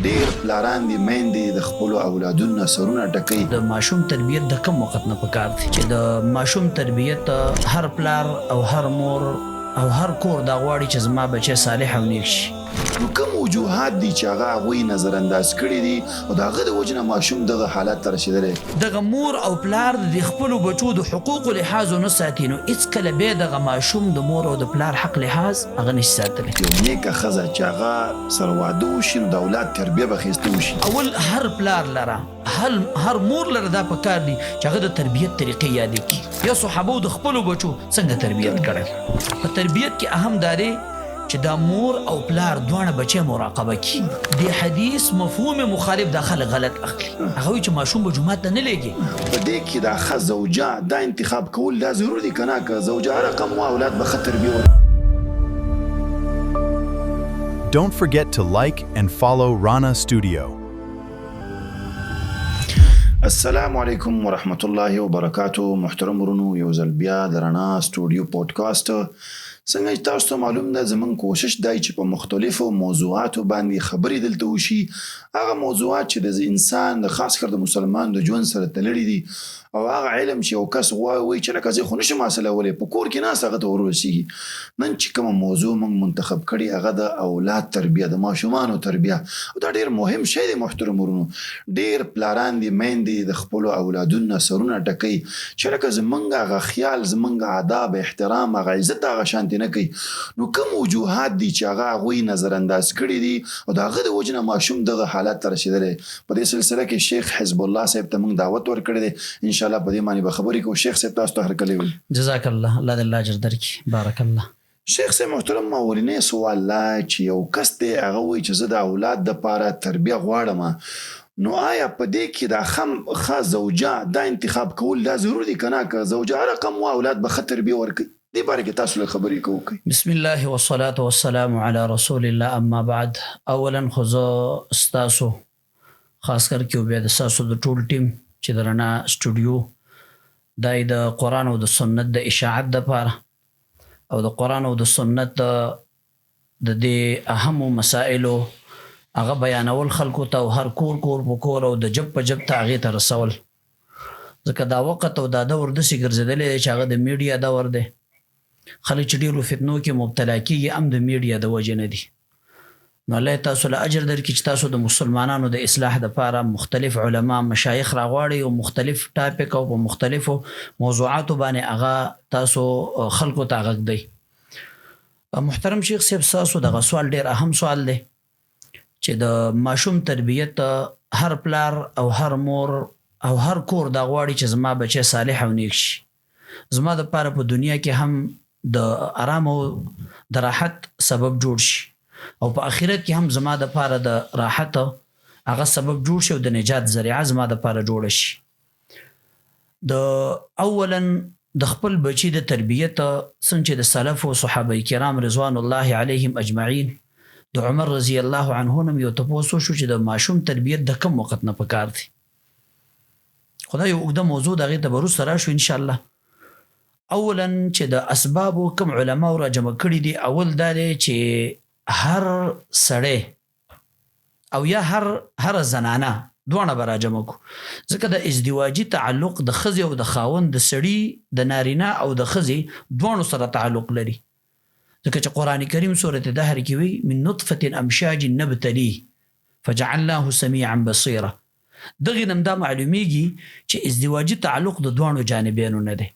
ډېر پلاران دي، میندې د خپلو اولادونو نه سرونه ټکوي. د ماشوم تربیت د کوم وخت نه پکار دی چې د ماشوم تربیت هر پلار او هر مور او هر کور دا غواړي چې زما بچی صالح او نیک شي. نو کوم وجوهات دي چې هغه هغوی نظر انداز کړي دي او د هغه د وجې نه ماشوم دغه حالت ته رسېدلی؟ دغه مور او پلار د خپلو بچو د حقوقو لحاظ ونه ساتي نو هیڅکله بیا دغه ماشوم د مور او د پلار حق لحاظ هغه نشي ساتلی. یو نیکه ښځه چې هغه سره واده وشي نو د اولاد تربیه به ښایسته وشي. اول هر پلار لره هر مور لره دا پکار دي چې هغه د تربیت طریقې یادې کړي. یا صحابو د خپلو بچو څنګه تربیت کړی. په تربیت کې اهم دا دی چې دا مور او پلار دواړه بچی مراقبه کړي. د حدیث مفهوم مخالف دا خلک غلط اخلي. هغه وایي چې ماشوم به جومات ته نه لیږي. په دې کې دا ښه زوجه دا انتخاب کول دا ضرور دي کنه که زوجه هر رقم وه اولاد به ښه تربیه ورکړي. Don't forget to like and follow Rana Studio. السلام علیکم ورحمت الله وبرکاتو. محترم ورونو، یو ځل بیا د رڼا سټوډیو پودکاسټ. څنګه چې تاسو ته معلوم ده، زمونږ کوشش دی چې په مختلفو موضوعاتو باندې خبرې دلته وشي، هغه موضوعات چې د انسان د خاص کر د مسلمان د ژوند سره تړلي دي او هغه علم چې یو کس غواړي، وایي چې لکه زه خو نشم حاصلولی، په کور کې ناست هغه ته ورسیږي. نن چې کومه موضوع موږ منتخب کړې، هغه د اولاد تربیه، د ماشومانو تربیه، او دا ډیر مهم شی دی. محترم ورونو، ډیر پلاران دي، میندې د خپلو اولادونو نه سرونه ټکوي چې لکه زمونږ هغه خیال، زمونږ آداب، احترام، هغه عزت هغه شانتې نه کوي. نو کوم وجوهات دي چې هغه هغوی نظر انداز کړي دي او د هغه د وجې نه ماشوم دغه حالت ته رسېدلی؟ په دې سلسله کې شیخ حزب الله صاحب ته موږ دعوت ورکړی دی. ان شاء الله په دې باندې به خبرې کوو. شیخ صاحب، تاسو ته هرکلی وایو. جزاک الله، الله دې الله اجر درکړي، بارک الله. شیخ صاحب محترم، اولنی سوال لا چې یو کس دی، هغه وایي چې زه د اولاد د پاره تربیه غواړم، نو آیا په دې کې دا ښه زوجه دا انتخاب کول دا ضرور دي کنه که زوجه هر رقم وه، اولاد به ښه تربیه ورکوي؟ دې باره کې تاسو له خبرې کوو کوي. بسم الله والصلاة والسلام على رسول الله، اما بعد. اولا خو زه ستاسو خاص کر کې او بیا د ستاسو د ټول ټیم چې د رڼا سټوډیو دای د قرآن او د سنت د اشاعت دپاره او د قرآن او د سنت د دې اهمو مسائلو هغه بیانول خلکو ته او هر کور کور په کور او د جب په جب ته هغې ته رسول، ځکه دا وخت او دا دور داسې ګرځېدلی دی چې هغه د میډیا دور دی. خلک چې ډېرو فتنو کې مبتلا کېږي، هم د میډیا د وجې نه دي. نو الله تاسو له اجر درکړي چې تاسو د مسلمانانو د اصلاح دپاره مختلف علما، مشایخ راغواړي او مختلف topic او په مختلفو موضوعاتو باندې هغه تاسو خلکو ته غږ دی. محترم شیخ صاحب، ستاسو دغه سوال ډېر اهم سوال دی چې د ماشوم تربیت هر پلار او هر مور او هر کور دا غواړي چې زما بچی صالح او نیک شي، زما د پاره په دنیا کې هم د آرام او د راحت سبب جوړ شي او په آخرت کې هم زما د پاره د راحت هغه سبب جوړ شي او د نجات ذریعه زما د پاره جوړ شي. د اولا د خپل بچی د تربیت، څنګه چې د سلف او صحابه کرام رضوان الله علیهم اجمعین، د عمر رضی الله عنه نم یو تپوس وشو چې د ماشوم تربیت د کم وخت نه پکار دی. خو دا یو اوږده موضوع ده، هغې ته به وروسته راشو ان شاء الله. اولا چې د اسبابو کوم علماو را جمع کړي دي، اول دا دی چې هر سړی او یا هر زنانه، دواړه به راجمع کو، ځکه د ازدواجي تعلق د ښځې او د خاوند، د سړي، د نارینه او د ښځې دواړو سره تعلق لري، ځکه چې قرآن کریم سورة دهر کې وی: من نطفة امشاج نبتليه فجعلناه سميعا بصيرا. دغې نم دا معلومیږي چې ازدواجي تعلق د دواړو جانبینو نه دی.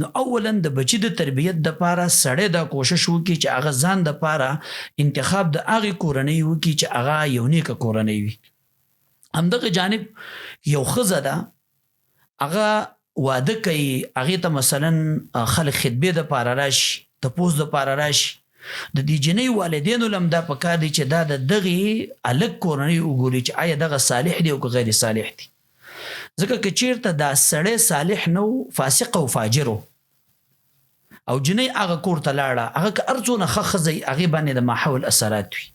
نو اولا د بچی د تربیت د پاره سړی دا کوشش وکړي چې هغه ځان د پاره انتخاب د هغې کورنۍ وکړي چې هغه یو نیکه کورنۍ وي. همدغه جانب یو ښځه ده، هغه واده کوي، هغې ته مثلا خلک خطبې د پاره راشي، تپوس د پاره راشي، د دې جنۍ والدینو لم دا پکار دي چې دا د دغې هلک کورنۍ وګوري چې آیا دغه صالح دی او که غیر صالح دی. ځکه که چیرته دا سړی صالح نه و، فاسق او فاجر و، او جنۍ هغه کور ته لاړه، هغه که هر څونه ښه ښځه وي، هغې باندې د ماحول اثرات وي.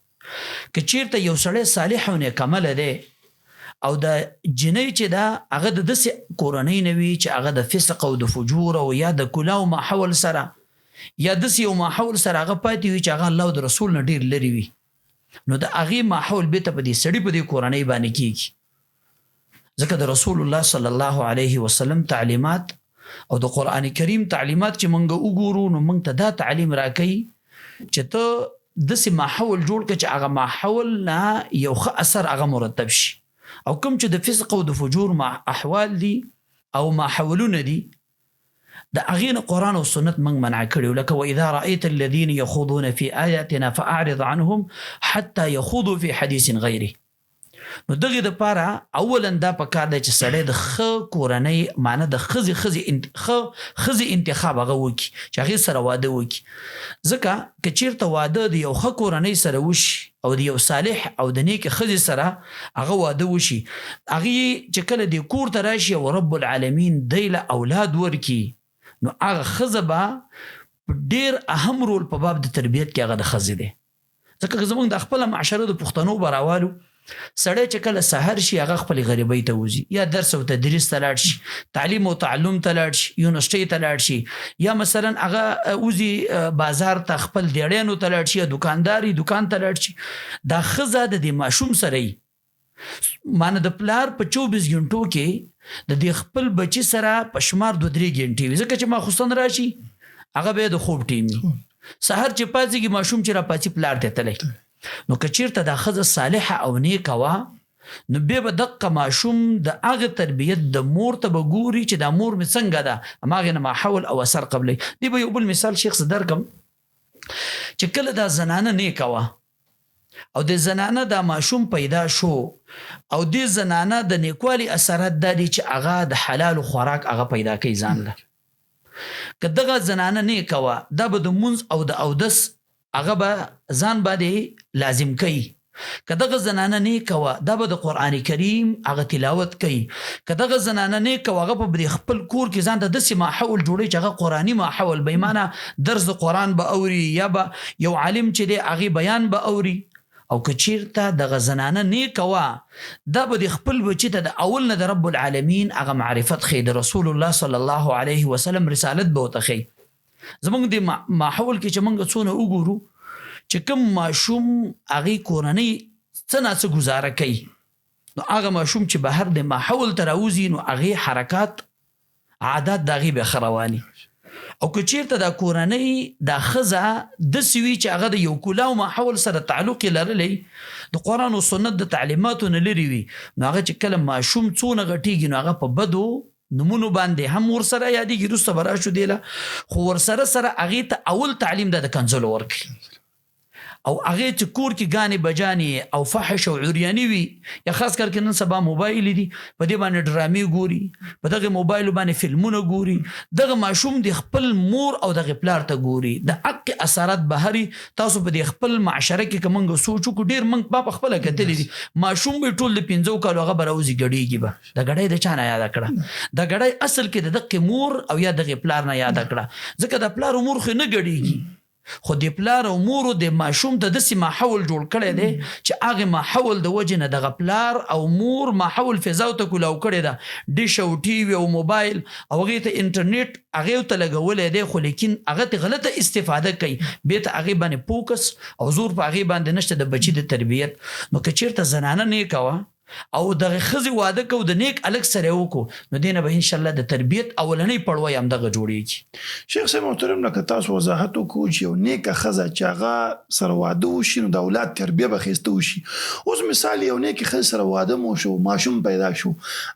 که چیرته یو سړی صالح او نیک عمله دی او د جنۍ چې ده هغه د داسې کورنۍ نه وي چې هغه د فسق او د فجور او یا د کلاو ماحول سره یا داسې یو ماحول سره هغه پاتې وي چې هغه الله او د رسول نه ډېر لرې وي. نو د هغې ماحول بیرته په دې سړي په دې کورنۍ باندې کیږي. ځکه د رسول الله صلی الله علیه وسلم تعلیمات او د قران کریم تعلیمات چې مونږ وګورو نو مونږ ته دا تعلیم راکوي چې ته داسې ماحول جوړ کړه چې هغه ماحول نه یو ښه اثر هغه مرتب شي او کوم چې د فسق او د فجور ما احوال دي او ماحولونه دي د هغې نه قرآن او سنت موږ منع کړي یو، لکه واذا رأیت الذین یخوضون فی آیاتنا فاعرض عنهم حتی یخوضوا فی حدیث غیره. نو دغې دپاره اولا دا پکار دی چې سړی د ښه کورنۍ معنی د ښځې ښځې ښه ښځې انتخاب هغه وکړي چې هغې سره واده وکړي، ځکه که چیرته واده د یو ښه کورنۍ سره وشي او د یو صالح او د نیکې ښځې سره هغه واده وشي، هغې چې کله دې کور ته راشي او رب العالمین دی له اولاد ورکړي نو هغه ښځه به ډیر اهم رول په باب د تربیت کې هغه د ښځې دی. ځکه که زمونږ د خپله معاشره د پښتنو به راوالو، سړی چې کله سحر شي هغه خپلې غریبۍ ته وځي، یا درس او تدریس ته لاړ شي، تعلیم او تعلم ته لاړ شي، یونیورسټۍ ته لاړ شي، یا مثلا هغه وځي بازار ته خپل دیړیانو ته لاړ شي، یا دوکاندار وي دوکان ته لاړ شي، دا ښځه د دې ماشوم سره وي، معنی د پلار په 24 ګنټو کې د دې خپل بچی سره په شمار 2-3 ګنټې وي، ځکه چې ماخوستن راشي هغه به د خوب ټیم وي، سحر چې پاڅېږي ماشوم چې راپاڅي پلار ته تللی. نو که چیرته دا ښځه صالحه او نیکه وه نو بیا به دقه ماشوم د هغه تربیت د مور ته به ګوري چې دا مور مې څنګه ده، هماغې نه ماحول او اثر قبلوي. دی به یو بل مثال شیخ زه درکم چې کله دا زنانه نیکه وه او د زنانه دا ماشوم پیدا شو او د زنانه د نیکوالي اثرات دا دي چې هغه د حلال خوراک هغه پیدا کوي ځان له. که دغه زنانه نیکه وه دا به د مونځ او د اودس هغه به ځان باندې لازم کوي. که دغه زنانه نیکه وه دا به د قرآن کریم هغه تلاوت کوي. که دغه زنانه نیکه وه هغه په خپل کور کې ځان ته داسې ماحول جوړوي چې هغه قرآني ماحول به معنی درس د قرآن به اوري یا به یو عالم چې دی هغې بیان به اوري. او که چیرته دغه زنانه نیکه وه دا به د خپل بچي ته د اول نه د رب العالمین هغه معرفت ښیي، د رسول الله صلی الله علیه وسلم رسالت به ورته ښیي. زمونږ د ماحول کې چې مونږ څونه وګورو چې کوم ماشوم هغې کورنۍ څه ناڅه ګزاره کوي نو هغه ماشوم چې بهر د ماحول ته راوځي نو هغې حرکات عادات د هغې بیا ښه رواني. او که چیرته دا کورنۍ دا ښځه داسې وي چې هغه د یو کولاو ماحول سره تعلق یې لرلی، د قرآن او سنت د تعلیماتو نه لرې وي، نو هغه چې کله ماشوم څونه غټیږي نو هغه په بدو نمونو باندې هم ورسره یادېږي، وروسته به راشو دې له، خو ورسره سره هغې ته اول تعلیم دا د کنځلو ورکړي او هغې چې کور کې ګانې بجانې او فحش او عریاني وي، یا خاص کر کې نن سبا موبایل دي، په دې باندې ډرامې ګوري، په دغه موبایل باندې فلمونه ګوري، دغه ماشوم د خپل مور او دغه پلار ته ګوري، د حق اثرات بهري. تاسو په دې خپل معاشره کې که موږ سوچ وکړو ډېر موږ ما په خپله کتلي دي، ماشوم به ټول د 5 کالو هغه به راوځي ګډېږي به، د ګډۍ د چا نه یاده کړه، د ګډۍ اصل کې د دقې مور او یا دغې پلار نه یاده کړه، ځکه د پلار او مور خو نه ګډېږي، خو د پلار او مور د ماشوم ته داسې ماحول جوړ کړی دی چې هغه ماحول د وجې نه دغه پلار او مور ماحول فضا ته کولاو کړی ده، ډیش او ټي وي او موبایل او هغې ته انټرنیټ هغې ته لګولی دی، خو لیکن هغه ته غلطه استفاده کوي، بیا ته هغې باندې فوکس او زور په هغې باندې نشته د بچي د تربیت. نو که چیرته زنانه نیکه وه او دغه ښځې واده کو د نیک هلک سره یې وکړو نو دې نه به انشاءالله د تربیت اولنۍ پړوی همدغه جوړېږي. شیخ صاحب محترم، لکه تاسو وضاحت وکړو چې یو نیکه ښځه چې هغه سره واده وشي نو د اولاد تربیه به ښایسته وشي. اوس مثال یو نیکې ښځې سره واده مو شو، ماشوم پیدا شو،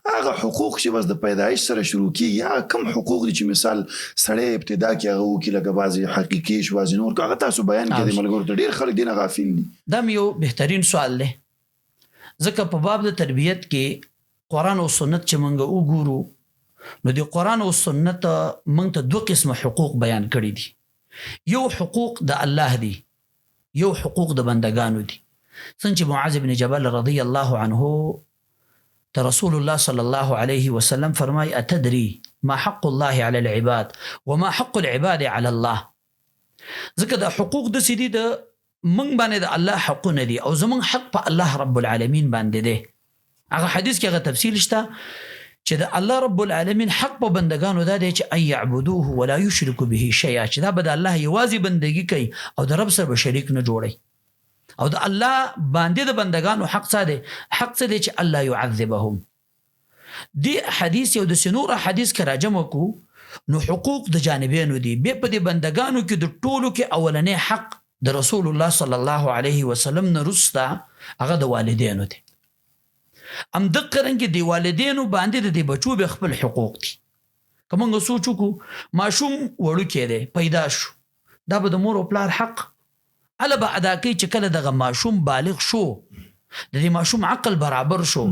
هغه حقوق چې بس د پیدایش سره شروع کیږي هغه کوم حقوق دي چې مثال سړی ابتدا کې هغه وکړي، لکه بعضې حقیقي شو بعضې نور، هغه تاسو بیان کړئ ملګرو ته، ډېر خلک دې نه غافل دي. دا مې یو بهترین سوال دی، ځکه په باب د تربیت کې قرآن او سنت چې موږ وګورو نو د قرآن او سنت موږ ته دوه قسمه حقوق بیان کړي دي. یو حقوق د الله دي، یو حقوق د بندگانو دي. څنګه چې معاذ بن جبل رضی الله عنه ته رسول الله صلی الله علیه وسلم فرمای: اتدری ما حق الله علی العباد وما حق العباد علی الله. ځکه د حقوق داسې دي، د موږ باندې د الله حقونه دي او زموږ حق په الله رب العالمین باندې دی. هغه حدیث کې هغه تفصیل شته چې د الله رب العالمین حق په بندگانو دا دی چې ان یعبدوه ولا یشرکوا به شیئا، چې دا به د الله یوازې بندگی کوي او د رب سره به شریک نه جوړوي. او د الله باندې د بندگانو حق څه دی؟ حق څه دی چې الله يعذبهم. دی حدیث یو د سنور حدیث کې راجم کو، نو حقوق د جانبینو دي. به په دې بندگانو کې د ټولو کې اولنې حق د رسول الله صلی الله علیه وسلم نه وروسته هغه د والدینو دی. ام دقه رنګ دی والدینو باندې د دې بچو به خپل حقوق دي. که موږ سوچ وکړو، ماشوم وړوکی دی پیدا شو، دا به د مور او پلار حق اله به ادا کوي چې کله دغه ماشوم بالغ شو، د دې ماشوم عقل برابر شو،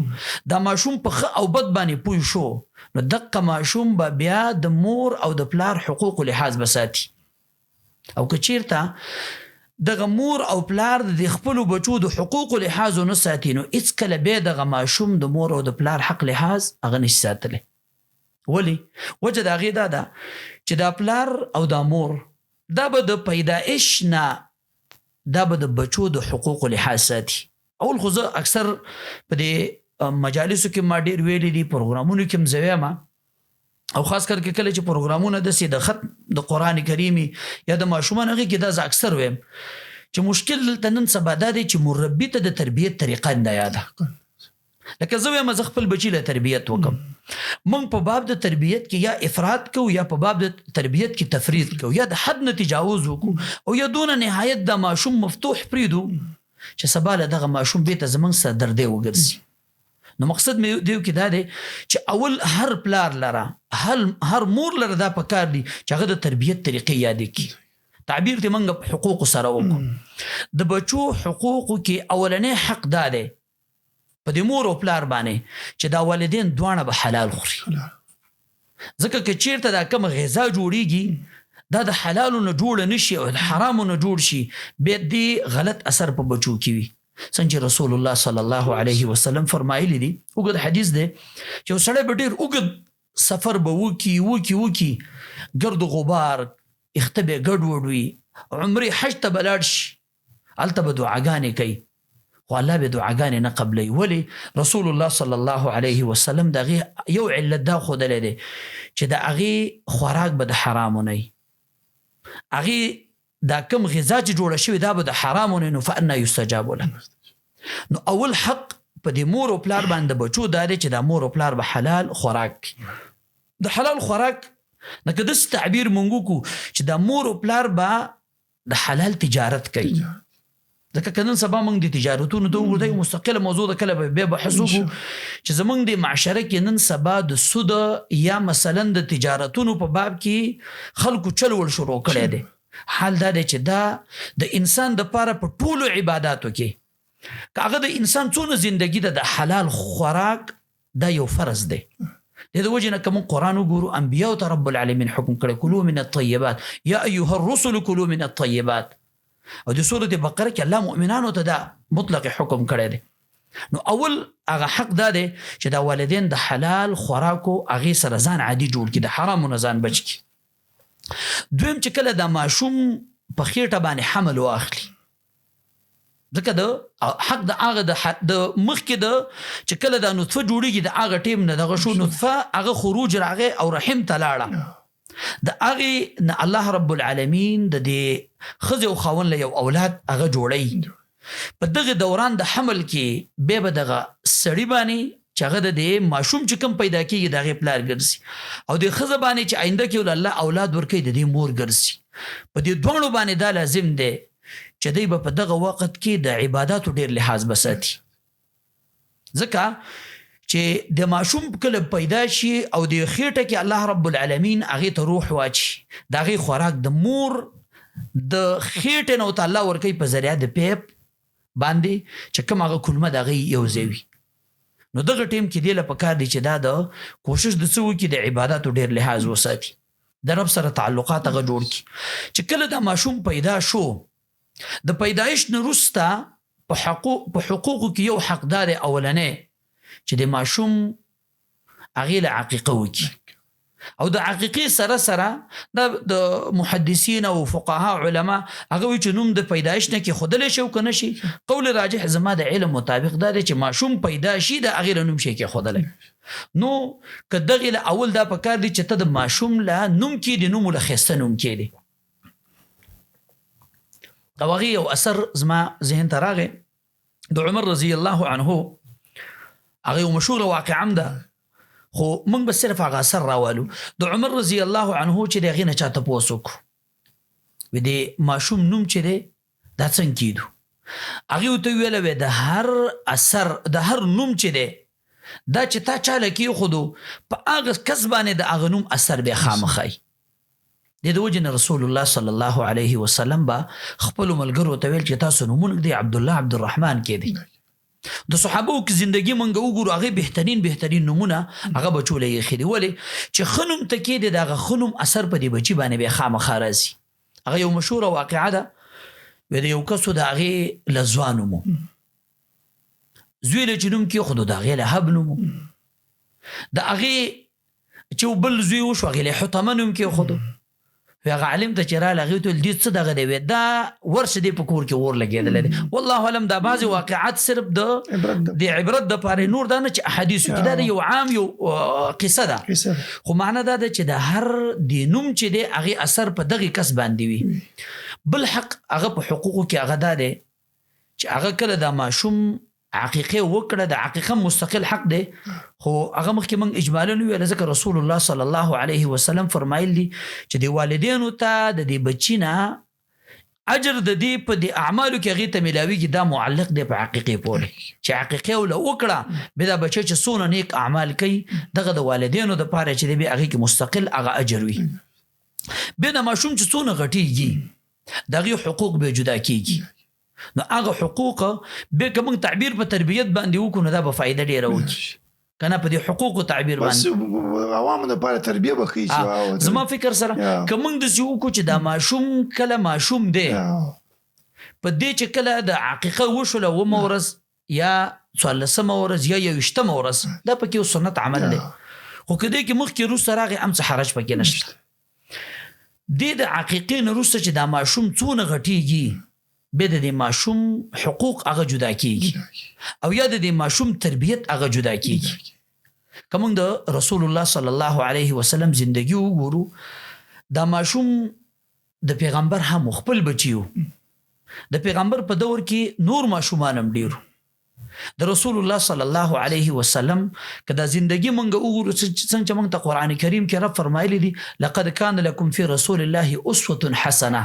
دا ماشوم په ښه او بد باندې پوه شو، نو دقه ماشوم به بیا د مور او د پلار حقوق لحاظ به ساتي. او که چیرته دغه مور او پلار د خپلو بچو د حقوقو لحاظ نه ساتي، نو هیڅکله بیا دغه ماشوم د مور او د پلار حق لحاظ هغه نشي ساتلی. ولی؟ وجه د هغې دا ده چې دا پلار او دا مور دا به د پیدایش نه دا به د بچو د حقوقو لحاظ ساتي. اول خو زه اکثر په دې مجالسو کې ما ډېر ویلي دي، پروګرامونو کې هم زه وایم، او خاص کر کې کله چې پروګرامونه داسې د ختم د قرآن کریمي یا د ماشومانو هغې کې دا زه اکثر وایم چې مشکل دلته نن سبا دا دی چې مربي ته د تربیت طریقه نه یاده. لکه زه وایم زه خپل بچي له تربیت وکم، موږ په باب د تربیت کې یا افراط کوو، یا په باب د تربیت کې تفرید کوو، یا د حد نه تجاوز وکړو، او یا دونه نهایت د ماشوم مفتوح پرېږدو چې سبا له دغه ماشوم بېرته زموږ سره دردی وګرځي. نو مقصد مې دیو کې دا دی چې اول هر پلار لره، هر مور لره دا پکار دی چې هغه د تربیت طریقې یادې کړي. تعبیر دې موږ په حقوقو سره وکړو. د بچو حقوقو کې اولنی حق دا دی په دې مور او پلار باندې چې دا والدین دواړه به حلال خوري. ځکه که چیرته دا کومه غذا جوړیږي دا د حلالو نه جوړه نشي او د حرامو نه جوړ شي، بیا دې غلط اثر په بچو کې وي. څنګه چې رسول الله صلی الله علیه وسلم فرمایلی دي، اوږد حدیث دی چې یو سړی به ډېر اوږد سفر به وکړي وکړي وکړي، ګرد و غبار اخته به ګډوډ وي، عمرې حج ته به لاړ شي، هلته به دعاګانې کوي، خو الله به دعاګانې نه قبلوي. ولې؟ رسول الله صلی الله علیه وسلم د هغې یو علت دا ښودلی دی چې د هغې خوراک به د حرامو نه وي، هغې دا کوم غذا چې جوړه شوې دا به د حرامو نه، نو فانا یستجاب له. نو اول حق په دې مور او پلار باندې د بچو دا دی چې دا مور او پلار به حلال خوراک کوي. د حلال خوراک نه که داسې تعبیر مونږ وکړو چې دا مور او پلار به د حلال تجارت کوي. ځکه که نن سبا موږ د تجارتونو ته وګورو، دا یو مستقله موضوع ده، کله به بیا بحث وکړو چې زموږ د معاشره کې نن سبا د سود یا مثلا د تجارتونو په باب کې خلکو چل ول شروع کړی دی. حال دا دی چې دا د انسان د پاره په ټولو عباداتو کې که هغه د انسان څونه زندگی ده، د حلال خوراک دا یو فرض دی. د دې وجې نه که موږ قرآن وګورو، انبیاو ته رب العالمین حکم کړی کلو من الطیبات یا ایها الرسل کلو من الطیبات. او د سورة بقره کې الله مؤمنانو ته دا مطلق حکم کړی دی. نو اول هغه حق دا دی چې دا والدین د حلال خوراکو هغې سره ځان عادي جوړ کړي، د حرامو نه ځان بچ کړي. دویم چې کله دا ماشوم په خېټه باندې حمل واخلي، ځکه د حق د هغه د مخکې د چې کله دا نطفه جوړیږي د هغه ټیم نه دغه شو نطفه هغه خروج راغی او رحم ته لاړه، د هغې نه الله رب العالمین د دې ښځې او خاوند له یو اولاد هغه جوړوي. په دغه دوران د حمل کې بیا به دغه سړي باندې چې هغه د دې ماشوم چې کوم پیدا کېږي د هغې پلار ګرځي، او د ښځه باندې چې آینده کې له الله اولاد ورکوي د دې مور ګرځي. په دې دواړو باندې دا لازم دی چې دی به په دغه وخت کې د عباداتو ډېر لحاظ به ساتي، ځکه چې د ماشوم کله پیدا شي او د خېټه کې الله رب العالمین هغې ته روح واچي، د هغې خوراک د مور د خېټې نه ورته الله ورکوي په ذریعه د پیپ باندې چې کوم هغه کولمه د هغې یو ځای وي. نو دغه ټیم کې دې له پکار دی چې دا د کوشش د څه وکړي، د عباداتو ډېر لحاظ وساتي، د رب سره تعلقات هغه جوړ کړي. چې کله دا ماشوم پیدا شو، د پیدایش نه وروسته په حقوقو کې یو حق دا دی اولنی چې د ماشوم هغې له عقیقه وکړي، او د عقیقې سره سره دا د محدثین او فقها علما هغه وایي چې نوم د پیدایش نه کېښودلی شي او که نه شي. قول راجح زما د علم مطابق دا دی چې ماشوم پیدا شي د هغې له نوم شي کېښودلی. نو که دغې له اول دا پکار دی چې ته د ماشوم له نوم کېږدې، نوم له ښایسته نوم کېږدې. او هغه یو اثر زما ذهن ته راغی د عمر رضی الله عنه، هغه یو مشهور واقعه هم ده، خو موږ به صرف هغه اثر راوالو. د عمر رضی الله عنه چې د هغې نه چا تپوس وکړو، وی د ماشوم نوم چې دی دا څنګه کېدو؟ هغې ورته وویل، وی د هر اثر د هر نوم چې دی دا چې تا چاله کېښودو په هغه کس باندې د هغه نوم اثر بیا خامخا وي. د دې وجې نه رسول الله صلی الله علیه وسلم به خپلو ملګرو ته ویل چې تاسو نومونه ږدئ، عبدالله عبدالرحمن کېدئ. د صحابو کې زندگی مونږ وګورو، هغه بهترین بهترین نمونه هغه بچو له یې خېدي، ولې چې ښه نوم ته کېدی د هغه ښه نوم اثر په دې بچي باندې بیا خامخا راځي. هغه یو مشهوره واقعه ده، وی د یو کس د هغې له ځوان نوم و، زوی له چې نوم کېښودو د هغې لهب نوم و، د هغې چې بل زوی وشو هغې له حطمه نوم کېښودو. وی هغه عالم ته چې راغی هغې ورته ویل دې څه دغه دی؟ وی دا ورشه دې په کور کې اور لګېدلی دی. والله اعلم دا بعضې واقعات صرف د عبرت دپاره، نور دا نه چې احادیثو کې دا د یو عام یو قصه ده، خو معنا دا ده چې د هر د نوم چې دی هغې اثر په دغې کس باندې وي. بل حق هغه په حقوقو کې هغه دا دی چې هغه کله دا ماشوم عقیقه وکړه، د عقیقه مستقل حق دی، خو هغه مخکې موږ اجمالا وویل، ځکه رسول الله صلی الله علیه وسلم فرمایل دي چې د والدینو ته د دې بچی نه اجر د دې په دې اعمالو کې هغې ته ملاویږي، دا معلق دی په عقیقې پورې چې عقیقه له وکړه بیا دا بچی چې څونه نیک اعمال کوي دغه د والدینو دپاره چې دی بیا هغې کې مستقل هغه اجر وي. بیا د ماشوم چې څونه غټیږي د هغې حقوق به جدا کیږي، نو هغه حقوق به که موږ تعبیر په تربیت باندې وکړو نو دا به فایده ډیره وکړي، که نه په دې حقوقو تعبیر باندې بس عوامو دپاره تربیه به ښیي چې زما فکر سره که موږ داسې وکړو چې دا ماشوم کله ماشوم دی په دې چې کله د عقیقه وشوله اوومه ورځ یا څوارلسمه ورځ یا یوویشتمه ورځ، دا پکې یو سنت عمل دی، خو که دې کې مخکې وروسته راغی هم څه حرج پکې نشته. دې د عقیقې نه وروسته چې دا ماشوم څونه غټیږي بیا د دې ماشوم حقوق هغه جدا کیږي او یا د دې ماشوم تربیت هغه جدا کیږي. که موږ د رسول الله صلی الله علیه وسلم زندگی وګورو، دا ماشوم د پیغمبر هم خپل بچیو، د پیغمبر په دور کې نور ماشومان هم ډیرو. د رسول الله صلی الله علیه وسلم که دا زندگی مونږ وګورو څنګه چې مونږ ته قرآن کریم کې رب فرمایلی دي لقد کان لکم فی رسول الله اسوة حسنه،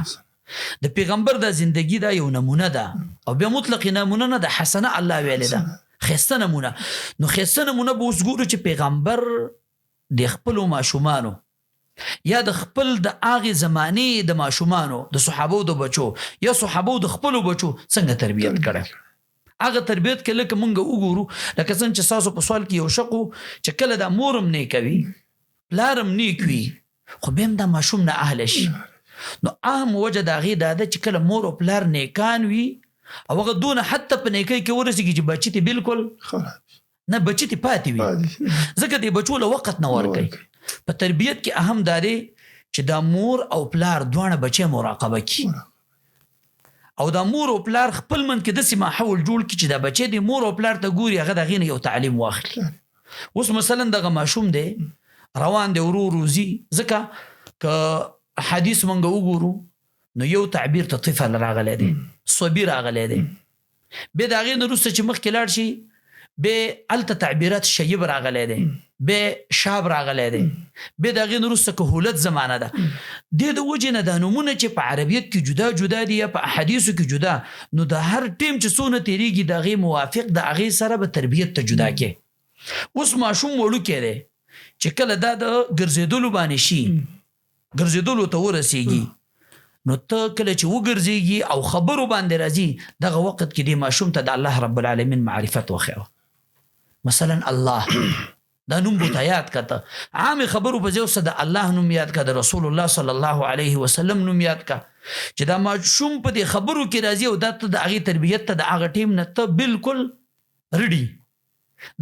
د پیغمبر دا زندگی دا یو نمونه ده، او بیا مطلق نمونه نه ده، حسنه الله ویلې ده، ښایسته نمونه. نو ښایسته نمونه به اوس ګورو چې پیغمبر د خپلو ماشومانو یا د خپل د هغې زمانې د ماشومانو د صحابو د بچو یا صحابو د خپلو بچو څنګه تربیت کړی. هغه تربیت کې لکه مونږ وګورو، لکه څنګه چې ستاسو په سوال کې یو شق و چې کله دا مور هم نیکه وي پلار هم نیک وي خو بیا هم دا ماشوم نه اهله شي. نو اهم وجه د هغې دا ده چې کله مور او پلار نیکان وي او هغه دونه حتی په نیکۍ کې ورسېږي چې بچي ته بالکل نه بچي ته پاتې وي، ځکه دې بچو له وخت نه ورکوي. په تربیت کې اهم دا دی چې دا مور او پلار دواړه بچی مراقبه کړي، او دا مور او پلار خپل من کې داسې ماحول جوړ کړي چې دا بچی د مور او پلار ته ګوري هغه د هغې نه یو تعلیم واخلي. اوس مثلا دغه ماشوم دی روان دی ورو ورو ځي، ځکه که حدیث مونږ وګورو نو یو تعبیر ته طفل راغلی دی، صبي راغلی دی، بیا د هغې نه وروسته چې مخکې لاړ شي بیا هلته تعبیرات شیب راغلی دی، بیا شاب راغلی دی، بیا د هغې نه وروسته کهولت زمانه ده. دې د وجې نه دا نومونه چې په عربیت کې جدا جدا دي یا په احادیثو کې جدا، نو د هر ټیم چې څونه تېرېږي د هغې موافق د هغې سره به تربیت ته جدا کې. اوس ماشوم وړوکی دی چې کله دا د ګرځېدلو باندې شي، ګرځېدلو ته ورسېږي، نو ته کله چې وګرځېږي او خبرو باندې راځي دغه وخت کې دې ماشوم ته د الله رب العالمین معرفت وښیوه. مثلا الله دا نوم بوته یاد کړه، عامې خبرو په ځای اوسه د الله نوم یاد کړه، د رسول الله صلی الله علیه وسلم نوم یاد کړه، چې دا ماشوم په دې خبرو کې راځي او دا ته د هغې تربیت ته د هغه ټیم نه ته بالکل رډي.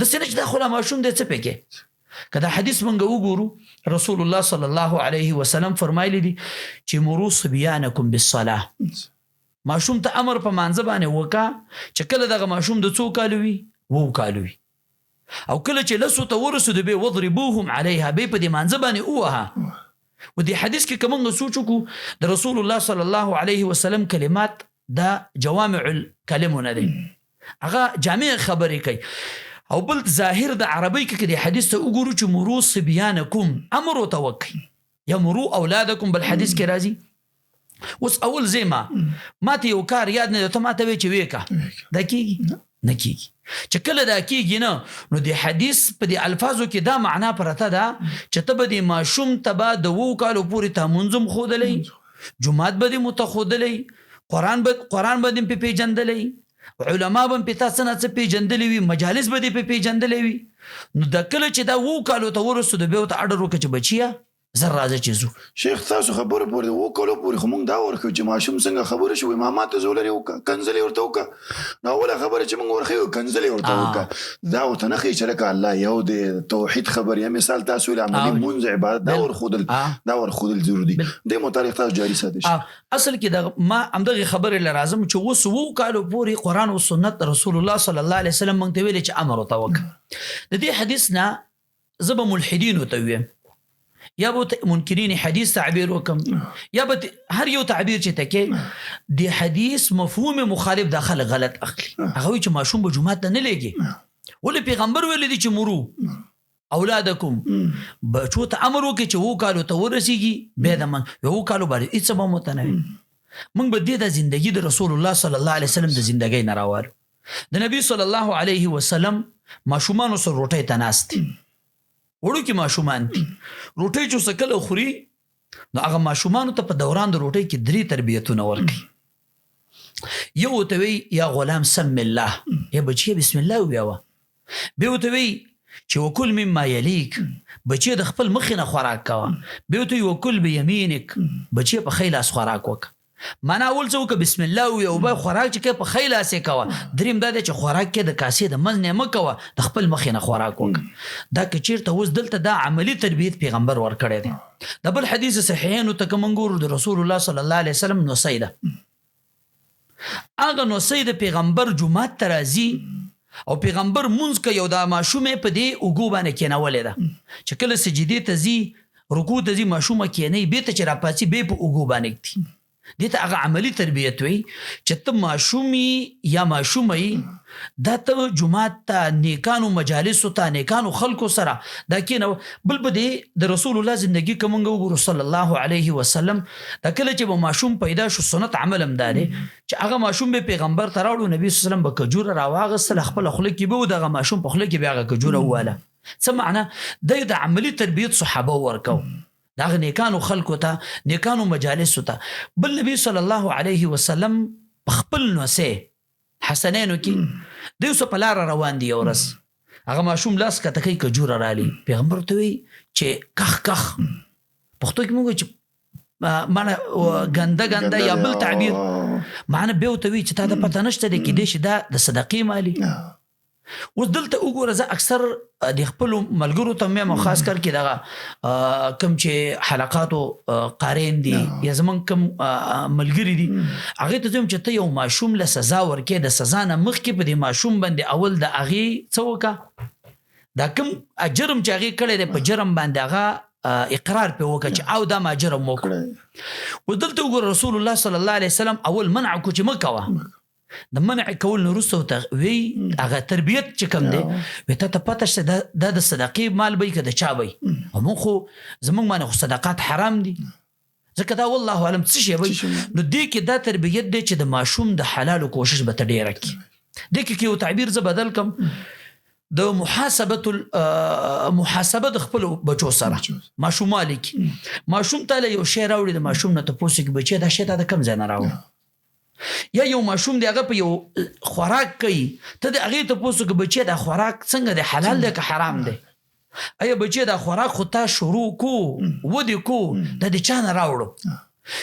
داسې نه چې دا خو لا ماشوم دی څه پکې. که دا حدیث مونږ وګورو رسول الله صلی الله علیه وسلم فرمایلی دي چې مرو صبیانکم بالصلاه، ماشوم ته امر په مانځه باندې وکا چې کله دغه ماشوم د څو کالو وي، وو کالو وي، او کله چې لسو ته ورسېدو بیا وضربوهم علیها، بیا په دې مانځه باندې ووهه. و دې حدیث کې که موږ سوچ وکړو د رسول الله صلی الله علیه وسلم کلمات دا جوامع الکلمونه دی، هغه جامع خبرې کوي. او بل ظاهر د عربی کې د حدیث ته وګورو چې مرو صبیانکم، امر ورته وکړئ، یا مرو اولادکم، بل حدیث کې راځي. اوس اول زما ماته یو کار یاد نه دی، ته ماته وې چې ویکا، دا کیږي نه کیږي. چې کله دا کیږي نه، نو د حدیث په دې الفاظو کې دا معنا پرته ده چې ته به د ماشوم ته به د 7 کالو پورې تا مونځ هم ښودلی، جومات به دې متښودلی، قرآن به دې پې پېژندلی، علما به هم پې تا څه نا څه پېژندلی وي، مجالس به دې پې پېژندلی وي. نو د کله چې دا 7 کالو ته ورسېدو، بیا ورته اډر وکړه چې بچیه زر راځه چې ځو. شیخ تاسو خبرو پورې 7 کالو پورې خو مونږ دا ورښیو چې ماشوم څنګه خبرې شي، وایي ماما ته زولرې وکړه، کنځلې ورته وکړه. نو اوله خبره چې مونږ ورښیو کنځلې ورته وکړه، دا ورته نه ښیي چې لکه الله یو دی، توحید خبرې، یا مثال تاسو ویل عملي مونځ عبادت، دا ورښودل، دا ورښودل ضروري دي. دې متعلق تاسو جاري ساتئ. اصل کې دا ما همدغې خبرې له راځم چې اوس 7 کالو پورې قرآن او سنت رسول الله صلی الله علیه وسلم مونږ ته ویلي چې امر ورته وکړه. د دې حدیث نه زه به ملحدینو ته ویم، یا به منکرین حدیث تعبیر وکم، یا به هر یو تعبیر چې تکې د حدیث مفهوم مخالف دا خلک غلط اخلي. هغه وایي چې ماشوم به جومات ته نه لېږي، ولې پیغمبر ویلي دي چې مرو اولادکم، بچو ته امر وکړي چې 7 کالو ته ورسېږي، بیا د من 7 کالو باندې هېڅ به مو ته نه وي. موږ به دې د زندګي د رسول الله صلی الله علیه وسلم د زندګۍ نه راوالو. د نبی صلی الله علیه وسلم ماشومانو سره روټۍ ته ناست دي، وړوکي ماشومان دي، روټۍ چې څه کله خوري نو هغه ماشومانو ته په دوران د روټۍ کې 3 تربیتونه ورکوي. یو ورته وایي یا غلام سم الله، یا بچیه بسم الله ووایه. بیا ورته وایي چې وکل مما یلیک، بچیه د خپل مخې نه خوراک کوه. بیا ورته وایي وکل بیمینک، بچیه په ښی لاس خوراک وکړه. معنا اول څه وکړه، بسم الله ووایه، او بیا خوراک چې کوې په ښی لاس یې کوه. دریم دا دی چې خوراک کې د کاسې د منځ نه مه کوه، د خپل مخې نه خوراک وکړه. دا که چېرته اوس دلته دا عملي تربیت پیغمبر ورکړی دی. د بل حدیث صحیحینو ته که موږ ګورو د رسول الله صلی الله علیه وسلم نوسۍ ده، هغه نوسۍ د پیغمبر جومات ته راځي او پیغمبر مونځ کوي او دا ماشوم یې په دې اوږو باندې کېنولې ده چې کله سجدې ته ځي، رکوع ته ځي، ماشومه کېنوي، بېرته چې راپاڅي بیا په اوږو باندې ږدي. دې ته هغه عملي تربیت وي چې ته ماشومي یا ماشومه یې، دا ته جومات ته، نیکانو مجالسو ته، نیکانو خلکو سره دا کېنه. بل په دې د رسول الله زندګي که موږ وګورو صلی الله علیه وسلم، دا کله چې به ماشوم پیدا شو سنت عمل هم دا دی چې هغه ماشوم به پیغمبر ته راوړو، نبی صلی الله علیه وسلم به کجوره راواغستله، خپله خوله کې به و، دغه ماشوم په خوله کې به هغه کجوره وواله. څه معنا؟ دی د عملي تربیت صحابه ورکو دغه نیکانو خلکو ته، نیکانو مجالسو ته. بل نبی صلی الله علیه وسلم په خپل نوسې حسنینو کې دی اوس په لاره روان دی، یو ورځ هغه ماشوم لاس کته کوي، کجوره رالي، پیغمبر ورته وایي چې کخ کخ، پښتو کې موږ چې معنی ګنده ګنده یا بل تعبیر، معنی بیا ورته وایي چې تا ته پته نشته دی، کېدای شي دا د صدقې مالي. اوس دلته وګوره، زه اکثر د خپلو ملګرو ته مې هم خاص کر کې دغه کوم چې حلقاتو قارین دي یا زمونږ کوم ملګري دي، هغې ته زه وایم چې ته یو ماشوم له سزا ورکې، د سزا نه مخکې په دې ماشوم باندې اول د هغې څه وکړه، دا کوم جرم چې هغې کړی دی په جرم باندې هغه اقرار پې وکړه چې او دا ما جرم وکړ. اوس دلته وګوره رسول الله صلی الله علیه وسلم اول منع کړو چې مه کوه، د منع کول نه وروسته ورته وی هغه تربیت چې کوم دی، وی تا ته پته شته دا د صدقې مال به وي که د چا به وي، او موږ خو زموږ باندې خو صدقات حرام دي، ځکه دا والله اعلم څه شی به وي. نو دې کې دا تربیت دی چې د ماشوم د حلالو کوشش به ته ډېره کړي. دې کې یو تعبیر زه بدل کړم، د محاسبه د خپلو بچو سره ماشوموالي کې ماشوم ته له یو شی راوړي، د ماشوم نه تپوس وکړي بچیه دا شی تا د کوم ځای نه راوړ، یا یو ماشوم دی هغه په یو خوراک کوي، ته د هغې تپوس وکړه بچیه دا خوراک څنګه دی، حلال دی که حرام دی، ایا بچیه دا خوراک خو تا شروع کو ودې کو، دا د چا نه راوړو.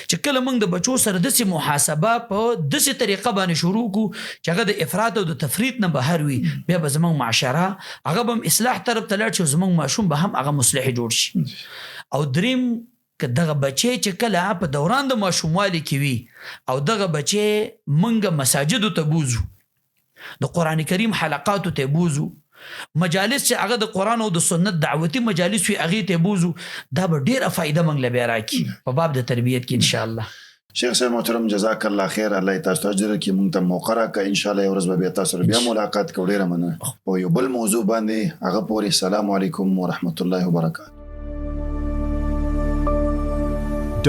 چې کله موږ د بچو سره داسې محاسبه په داسې طریقه باندې شروع کو چې هغه د افراط او د تفریط نه بهر وي، بیا به زموږ معاشره هغه به هم اصلاح طرف ته لاړ شي او زموږ ماشوم به هم هغه مصلح جوړ شي. او دریم، که دغه بچی چې کله په دوران د ماشوموالي کې وي او دغه بچی موږ مساجدو ته بوځو، د قرآن کریم حلقاتو ته بوځو، مجالس چې هغه د قرآن او د سنت دعوتي مجالس وي هغې ته بوځو، دا به ډېره فایده موږ له بیا راکړي په باب د تربیت کې انشاءالله. شیخ صاحب محترم، جزاک الله خیر، الله تاسو ته اجر درکړي. مونږ ته موقع راکړه، ان شاء الله یو ورځ به بیا تاسو سره بیا ملاقات کوو. ډیره مننه. په یو بل موضوع باندې، هغه پورې السلام علیکم ورحمت الله وبرکاته.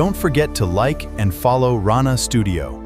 Don't forget to like and follow Rana Studio.